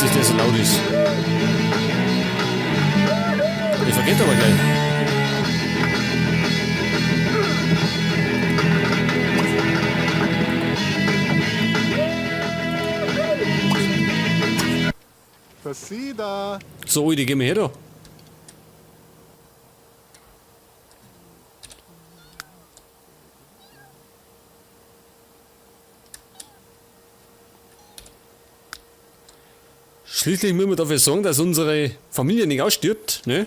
Mist, dass der so laut ist. Der vergeht aber gleich. So, Alter, geh mal her da. Schließlich müssen wir dafür sorgen, dass unsere Familie nicht ausstirbt, ne?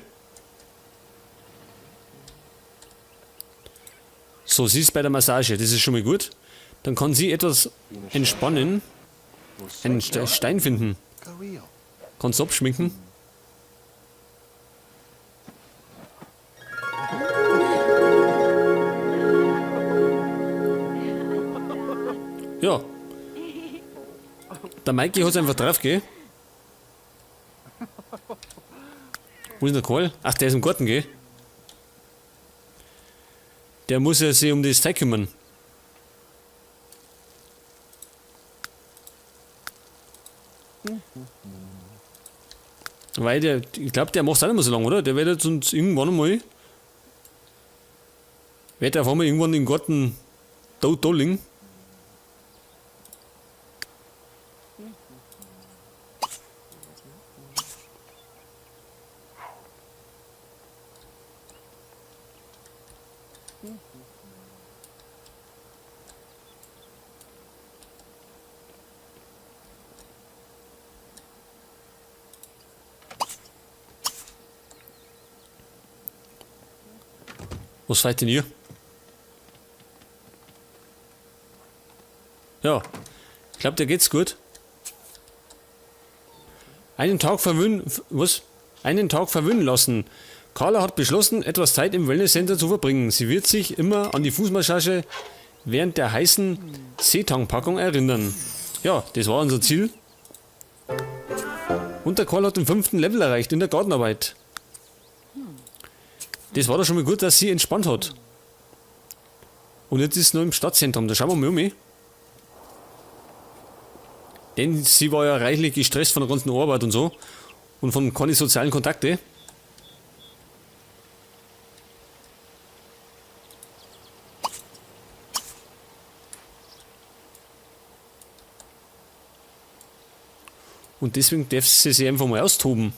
So, sie ist bei der Massage, das ist schon mal gut. Dann kann sie etwas entspannen, einen Stein finden. Kannst du abschminken? Ja. Der Mikey hat's einfach drauf, gell? Wo ist denn der Karl? Ach, der ist im Garten, gell? Der muss ja sich um das Zeug kümmern. Weil der, ich glaub, der macht's auch nicht mehr so lange, oder? Der wird jetzt uns irgendwann einmal. Wird auf einmal irgendwann im Garten da liegen. Was seid denn ihr? Ja, ich glaub, der geht's gut. Einen Tag verwöhnen, was? Einen Tag verwöhnen lassen. Carla hat beschlossen, etwas Zeit im Wellness Center zu verbringen. Sie wird sich immer an die Fußmassage während der heißen Seetangpackung erinnern. Ja, das war unser Ziel. Und der Karl hat den 5. Level erreicht in der Gartenarbeit. Das war doch schon mal gut, dass sie entspannt hat. Und jetzt ist sie noch im Stadtzentrum. Da schauen wir mal um. Denn sie war ja reichlich gestresst von der ganzen Arbeit und so. Und von keine sozialen Kontakte. Und deswegen darf sie sich einfach mal austoben.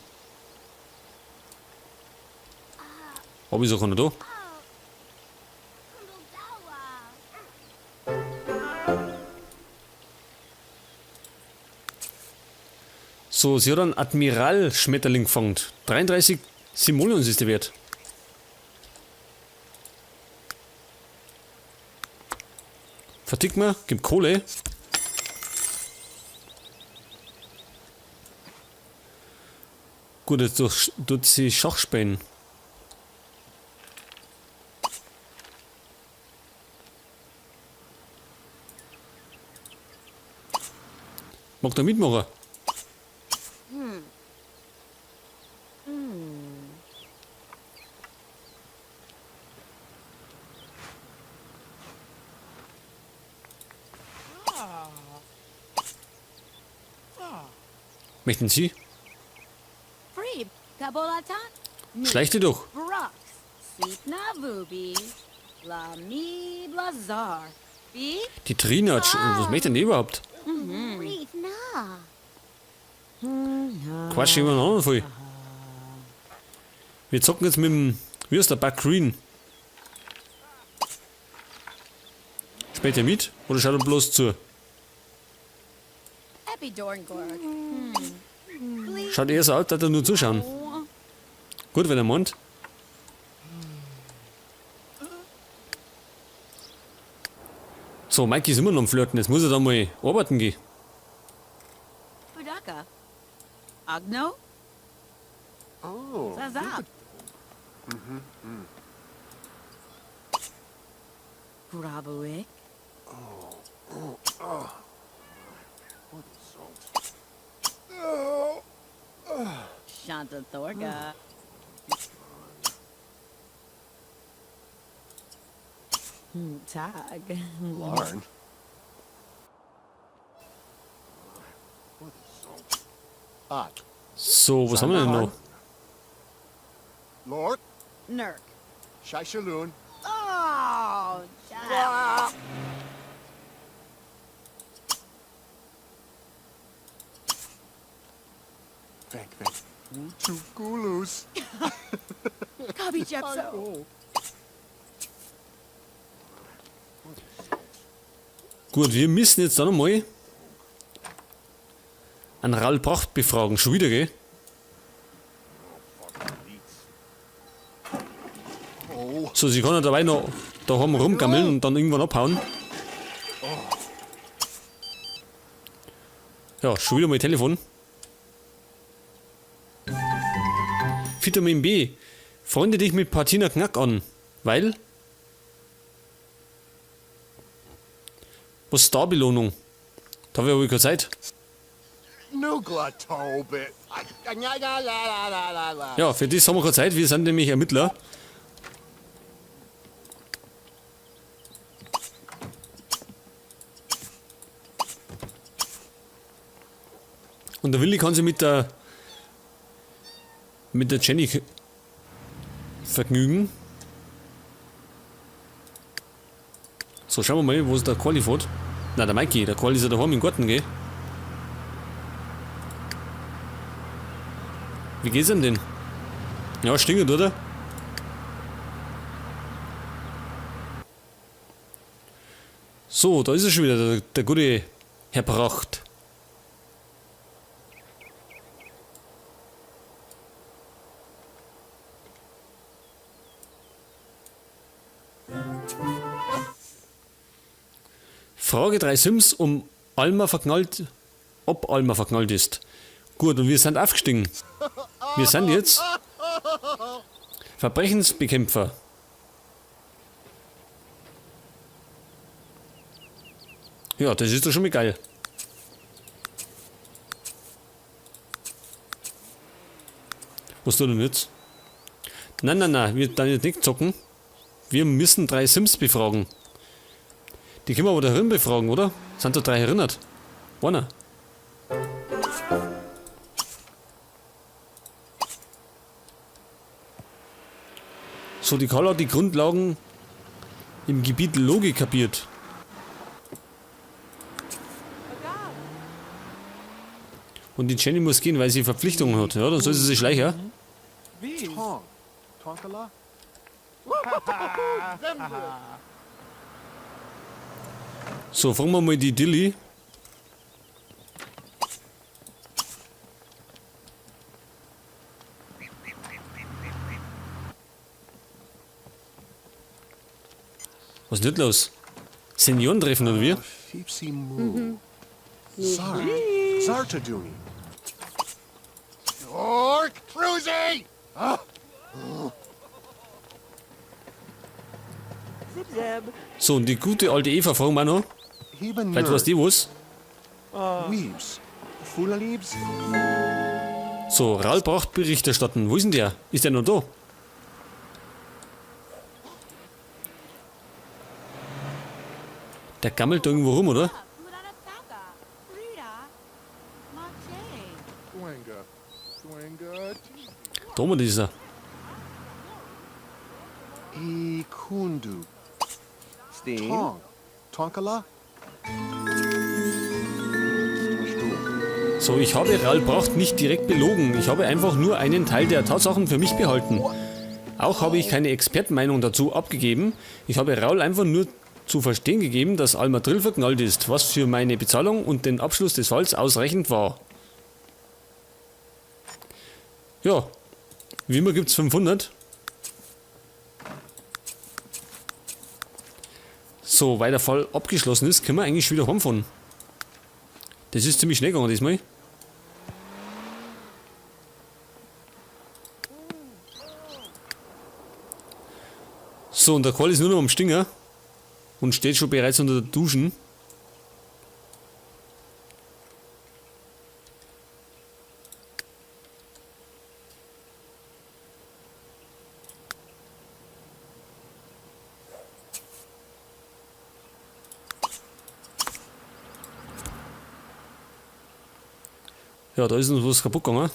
Aber wieso kann er da? So, sie hat einen Admiral-Schmetterling gefangen. 33 Simoleons ist der wert. Vertick mal, gib Kohle. Gut, jetzt tut sie Schach spielen. Mag der mitmachen? Möchten Sie? Schleich dich doch. Die Trina, was möchte denn die überhaupt? Quatsch, jemand anderen voll. Wir zocken jetzt mit dem, wie ist der Buck Green? Spielt er mit oder schaut er bloß zu? Schaut eher so aus, dass er nur zuschauen. Gut, wenn er meint. So, Mikey ist immer noch am Flirten. Jetzt muss er da mal arbeiten gehen. Budaka. Agno? Oh. Zazap. Grabuik. Oh, oh. What salt. Shanta Thorga. Tag. Larn. What salt. At. So, was haben wir denn noch? Lord. Nurk. Shashalun. Oh, ja. Venk, venk. Chukulus. Kabi Jepso. Oh. Gut, wir müssen jetzt dann nochmal einen Raul Pracht befragen. Schon wieder, gell? Oh. So, sie kann ja dabei noch daheim rumgammeln und dann irgendwann abhauen. Ja, schon wieder mal Telefon. Vitamin B. Freunde dich mit Patina Knack an. Weil? Was ist da Belohnung? Da habe ich aber keine Zeit. Nuglatobit. La la la la la la. Ja, für das haben wir keine Zeit. Wir sind nämlich Ermittler. Und der Willi kann sich mit der Jenny vergnügen. So, schauen wir mal, wo ist der Quali fährt. Na, der Mikey, der Quali ist ja daheim im Garten, gell? Wie geht's ihm denn? Ja, stinkt, oder? So, da ist er schon wieder, der gute Herr Pracht. Frage 3 Sims, um Alma verknallt, ob Alma verknallt ist. Gut, und wir sind aufgestiegen. Wir sind jetzt Verbrechensbekämpfer. Ja, das ist doch schon mal geil. Was tut denn jetzt? Nein, nein, nein, wir dann jetzt nicht zocken. Wir müssen 3 Sims befragen. Die können wir aber da drin befragen, oder? Sind da 3 erinnert? Einer. So, die Carla hat die Grundlagen im Gebiet Logik kapiert. Und die Jenny muss gehen, weil sie Verpflichtungen hat. Ja, dann soll sie sich schleichen. Tong. Tonkala? So, fragen wir mal die Dilly. Was ist denn los? Seniorentreffen oder wie? Fipsi Mu. Zar. Zartaduni. Ork Cruzy! So, und die gute alte Eva fragen wir noch. Vielleicht weiß die was. Weaves. Fulalibs. So, Raul braucht Bericht erstatten. Wo ist denn der? Ist der noch da? Der gammelt da irgendwo rum, oder? Da oben ist er. Ikundu. Steen. Tong. Tonkala? So, ich habe Raul Pracht nicht direkt belogen. Ich habe einfach nur einen Teil der Tatsachen für mich behalten. Auch habe ich keine Expertenmeinung dazu abgegeben. Ich habe Raul einfach nur zu verstehen gegeben, dass Alma Trill verknallt ist, was für meine Bezahlung und den Abschluss des Falls ausreichend war. Ja, wie immer gibt's 500. So, weil der Fall abgeschlossen ist, können wir eigentlich wieder heimfahren. Das ist ziemlich schnell gegangen diesmal. So, und der Karl ist nur noch am Stinger und steht schon bereits unter der Duschen. Ja, da ist uns was kaputt gegangen.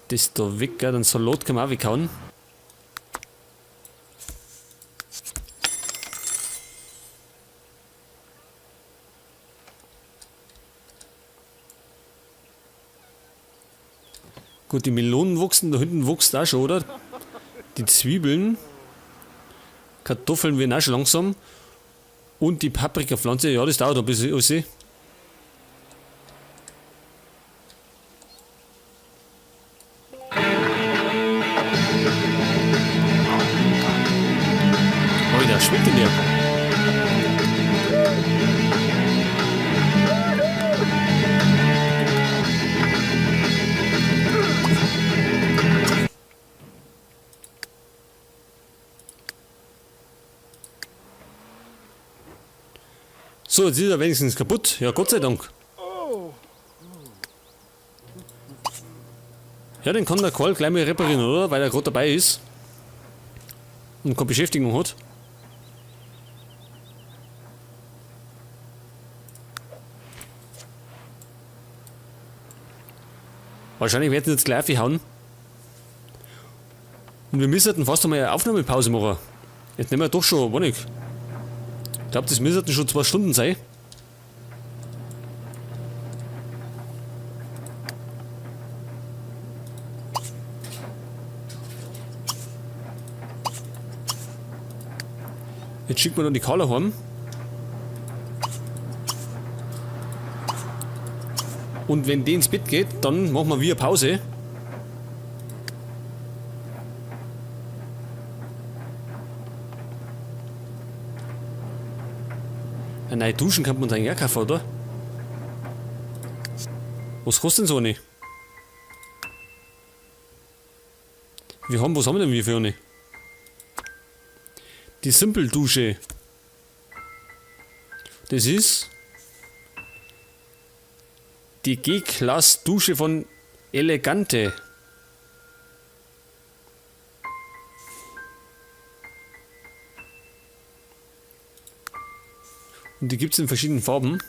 Das da weg, gell? Den Salat können wir auch weghauen. Gut, die Melonen wachsen, da hinten wächst auch schon, oder? Die Zwiebeln. Kartoffeln werden auch schon langsam. Und die Paprikapflanze, ja, das dauert ein bisschen. Alles. Alter, schmeckt denn der? So, jetzt ist er wenigstens kaputt. Ja, Gott sei Dank. Ja, den kann der Karl gleich mal reparieren, oder? Weil er gerade dabei ist. Und keine Beschäftigung hat. Wahrscheinlich werden sie jetzt gleich aufhauen. Und wir müssten fast einmal eine Aufnahmepause machen. Jetzt nehmen wir doch schon, weiß nicht. Ich glaub, das müssten schon 2 Stunden sein. Jetzt schickt man dann die Carla heim. Und wenn die ins Bett geht, dann machen wir wieder Pause. Ja, nein, duschen kann man uns eigentlich auch kaufen, oder? Was kostet denn so eine? Was haben wir denn wir für eine? Die Simple Dusche. Das ist die G-Class Dusche von Elegante. Und die gibt's in verschiedenen Farben.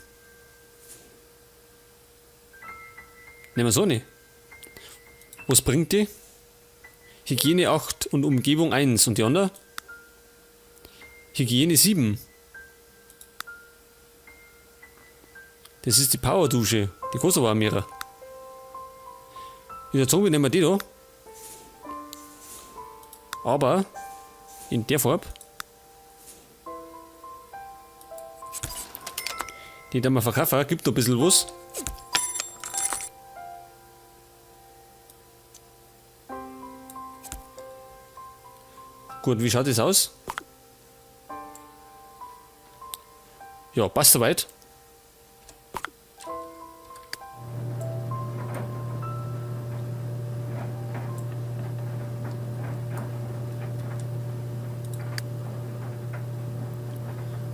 Nehmen wir so eine. Was bringt die? Hygiene 8 und Umgebung 1. Und die andere? Hygiene 7. Das ist die Powerdusche. Die kostet aber auch mehrere. Ich würd sagen, wir nehmen die da. Aber in der Farbe. Die dann mal verkaufen, gibt noch ein bisschen was. Gut, wie schaut das aus? Ja, passt soweit.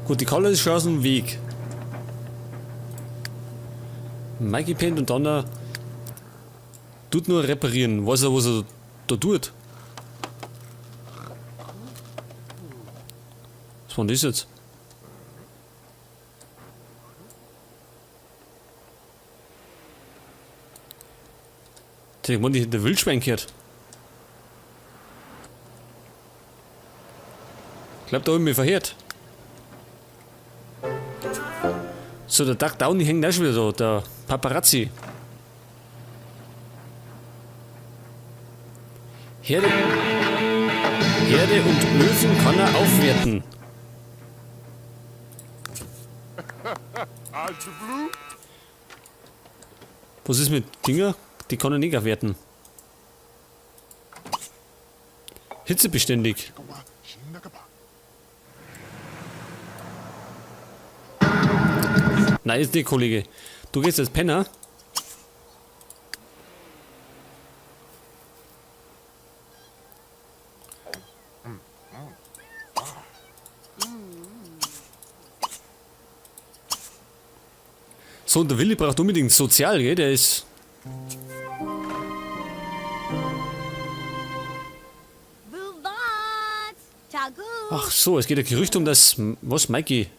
Gut, die Carla ist schon aus dem Weg. Mikey pennt und dann tut nur reparieren. Weiß er, was er da tut? Was war denn das jetzt? Ich meine, die hätte der Wildschwein gehört. Ich glaub, da hab ich mich verhört. So, der Duck Downey hängt auch schon wieder da, der Paparazzi. Herde und Öfen kann er aufwerten. Was ist mit Dinger? Die kann er nicht aufwerten. Hitzebeständig. Nein, ist nicht, Kollege. Du gehst als Penner. So, und der Willi braucht unbedingt sozial, gell? Der ist... Ach so, es geht ein Gerücht um das... Was, Mikey?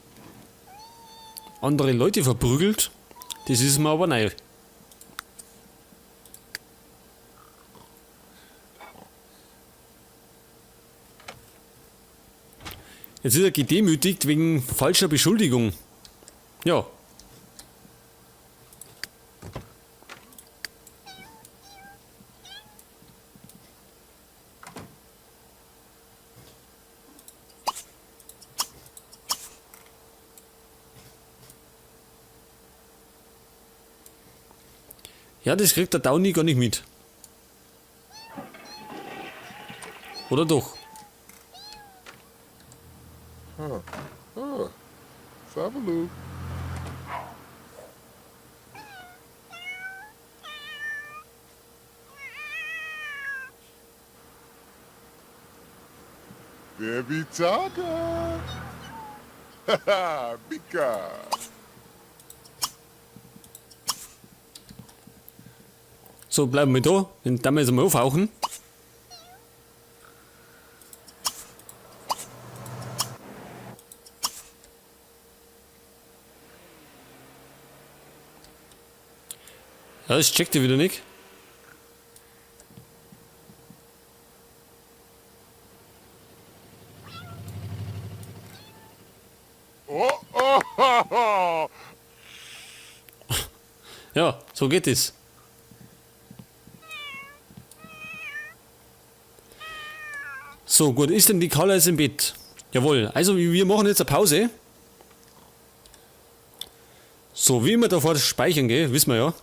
Andere Leute verprügelt, das ist mir aber neu. Jetzt ist er gedemütigt wegen falscher Beschuldigung. Ja. Ja, das kriegt der Downy gar nicht mit. Oder doch? Sabalu. Baby Taka. Haha, Bika. So, bleiben wir da. Den werden wir jetzt mal aufhauchen. Ja, das checkt ihr wieder nicht. Oh, oh, ho, ho. Ja, so geht es. So, gut, ist denn die Carla jetzt im Bett? Jawohl, also wir machen jetzt eine Pause. So, wie immer davor speichern, gell? Wissen wir ja.